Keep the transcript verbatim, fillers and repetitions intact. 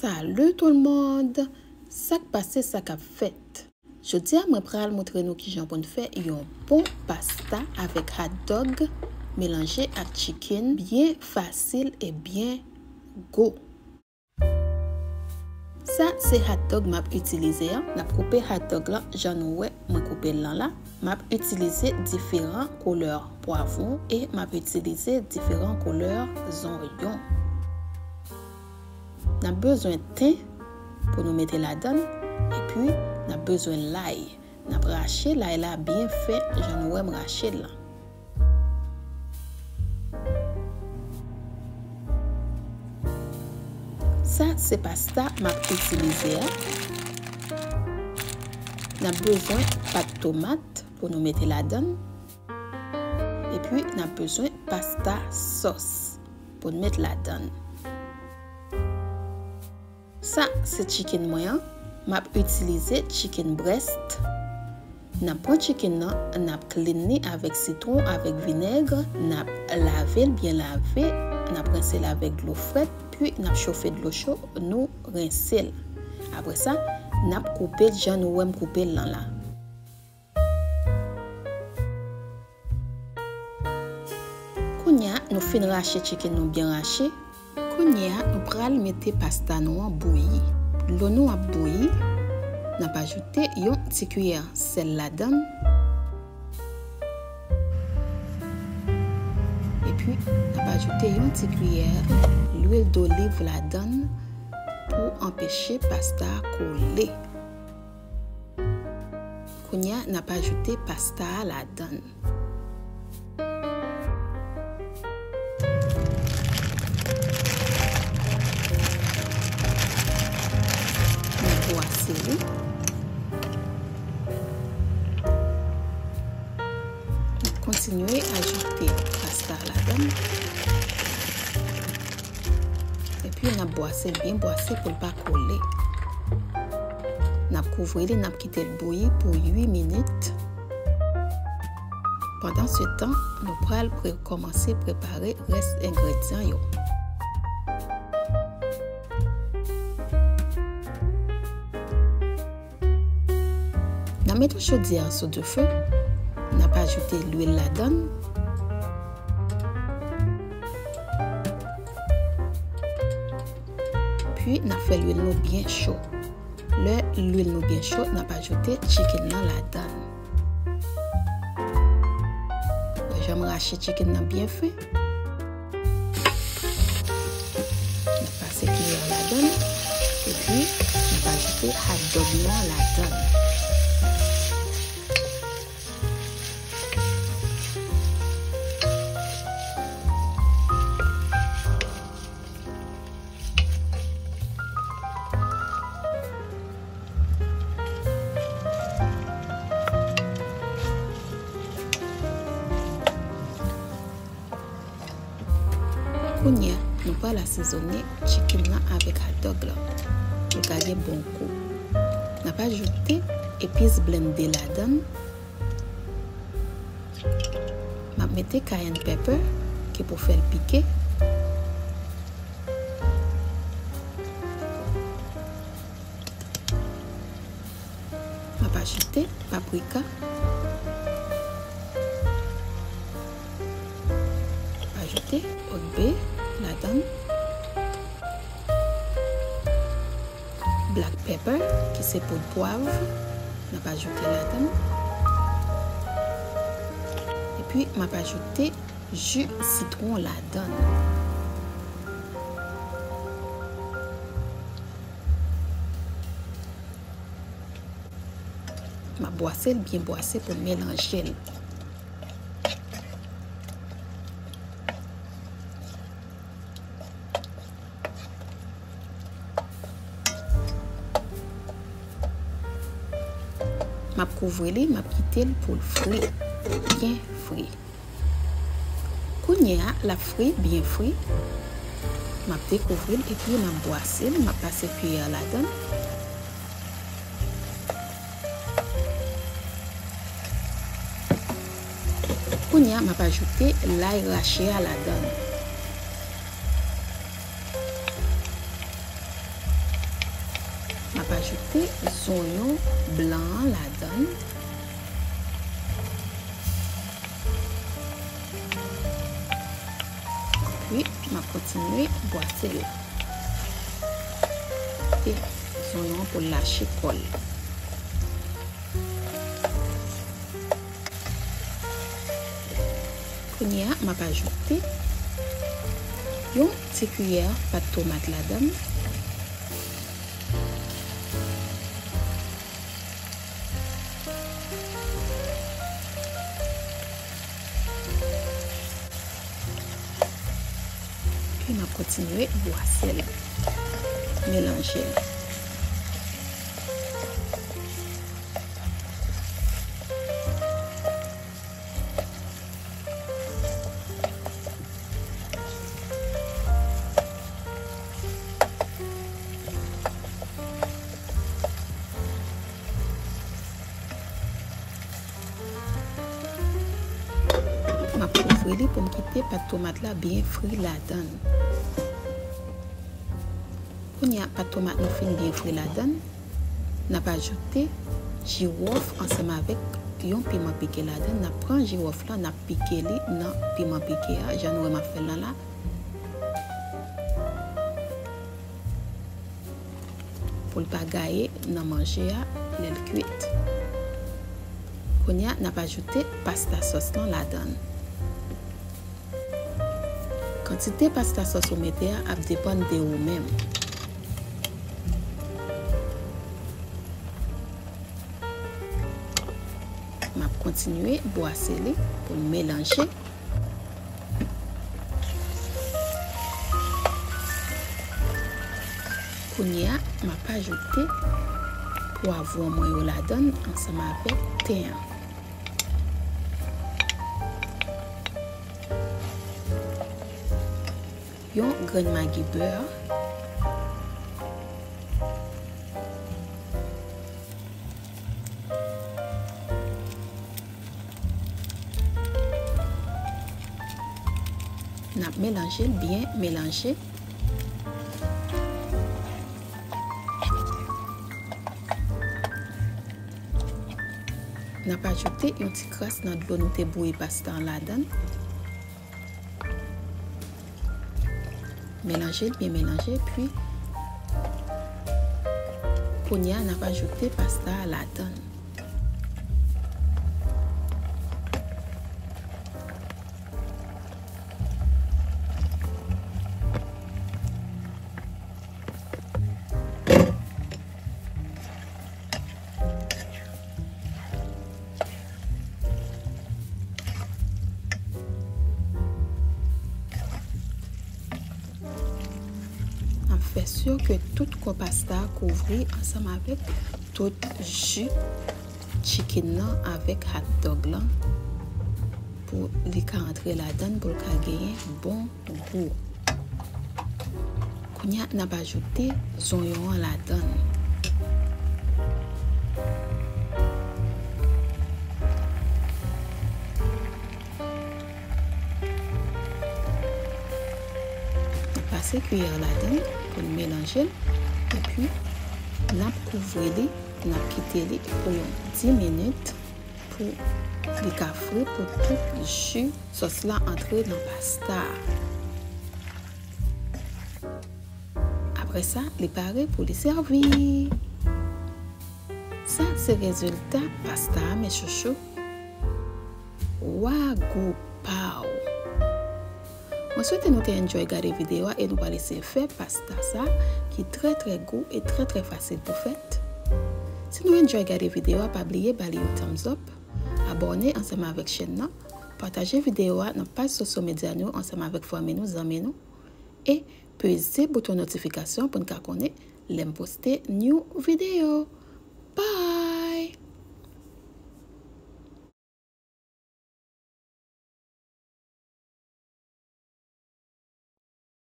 Salut tout le monde! Sa k pase, sa k ap fèt? Jodi a, mwen pral montre nou kijan pou n fè yon bon pasta avèk hot dog melanje ak chicken, byen fasil e byen gou. Sa se hot dog m ap itilize a. N ap koupe hot dog lan jan nou wè mwen koupe l lan la. M ap itilize diferan koulè pwavwon e m ap itilize diferan koulè zonyon. N ap bezwen ten pou nou mete ladan l, epi n ap bezwen lay. N ap rache lay la byen fen, jan nou wè m rache l lan. Sa se pasta m ap itilize a. N ap bezwen pat tomat pou nou mete ladan l. Epi, n ap bezwen pasta sòs pou n met ladan l. Sa se chicken mwen an. M ap itilize chicken breast. N ap pran chicken nan, n ap clean li avèk sitwon, avèk vinèg, n ap lave l byen lave, n ap rense l avèk dlo frèt, pi n ap chofe dlo cho, nou rense l. Apre sa, n ap koupe l jan nou wè m koupe l lan la. Kounye a, nou fin rache chicken nou byen rache. Kounye a, nou pral mete pasta nou an bouyi. Dlo nou ap bouyi, n ap ajoute yon ti kiyè sèl ladan l. Epi, n ap ajoute yon ti kiyè lwil doliv ladan l pou anpeche pasta a kole. Kounye a, n ap ajoute pasta a ladan l. N ap bwase li. N ap kontinye ajoute pasta a ladan l. Epi n ap bwase l byen bwase pou l pa kole. N ap kouvri li, n ap kite l bouyi pou uit minit. Pandan se tan, nou pral pre-, kòmanse prepare rès engredyan yo. N ap mete chodyè a sou dife. N ap ajoute lwil ladan l. Pi, n ap fè lwil nou byen cho. Lè lwil nou byen cho, n ap ajoute chicken nan ladan l. Wè jan m rache chicken nan byen fen. N ap pase kiyè ladan l, epi n ap ajoute hot dog nou an ladan l. Kounye a, nou pral asezone chicken nan avèk hot dog la pou l ka gen bon gou. N ap ajoute epis blende ladan l. M ap mete cayenne pepper ki pou fè l pike. M ap ajoute paprika. M ap ajoute Old Bay ladan l. Black pepper, ki se poud pwav, m ap ajoute ladan l. Epi, m ap ajoute ji sitwon ladan l. M ap bwase l byen bwase pou m melanje l. M ap kouvri li, m ap kite l pou l fri, byen fri. Kounye a, l ap fri, byen fri. M ap dekouvri l epi m ap bwase l, m ap pase kiyè ladan l. Kounye a, m ap ajoute lay rache a ladan l. Ajoute zonyon blan an ladan l. Epi, m ap kontinye bwase l. Kite zonyon an pou l lache kò l. Kounye a, m ap ajoute yon ti kiyè pat tomat ladan l. Epi m ap kontinye bwase l, melanje l. M ap kouvri li pou m kite pat tomat la byen fri ladan l. Kounye a, pat tomat nou fin byen fri ladan l, n ap ajoute jiwòf ansanm avèk yon piman pike ladan l. N ap pran jiwòf la, n ap pike li nan piman pike a, jan nou wè m ap fè l lan la. Pou l pa gaye nan manje a lè l kwit. Kounye a, n ap ajoute pasta sòs lan ladan l. Kantite pasta sòs ou mete a ap depann de ou menm. M ap kontinye bwase li pou l melanje. Kounye a, m ap ajoute pwavwon mwen yo ladan l ansanm avèk ten an. Yon grenn magi bè. N ap melanje l byen melanje. N ap ajoute yon ti kras nan dlo nou te bouyi pasta an ladan l. Melanje l byen melanje, epi kounye a n ap ajoute pasta a ladan l. N ap fè si ke tout kò pasta a kouvri ansanm avèk tout ji chicken nan avèk hot dog lan pou li ka antre ladan l, pou l ka genyen bon gou. Kounye a, n ap ajoute zonyon an ladan l. N ap pase kiyè ladan l pou n melanje l, epi n ap kouvri li, n ap kite li pou yon dis minit pou li ka fri, pou tout ji sòs la antre nan pasta a. Apre sa, li pare pou li sèvi. Sa se rezilta pasta a, mes chouchous. Wa gou pa w! Mwen swete nou te enjoy gade videyo a e nou pral eseye fè pasta sa ki trè trè gou e trè trè fasil pou fèt. Si nou enjoy gade videyo a, pa bliye ba li yon thumbs up, abòne ansanm avèk chèn nan, pataje videyo a nan paj sosyo medya nou ansanm avèk fanmi nou, zanmi nou, e peze bouton notifikasyon pou n ka konnen lè m poste new videyo. Bye!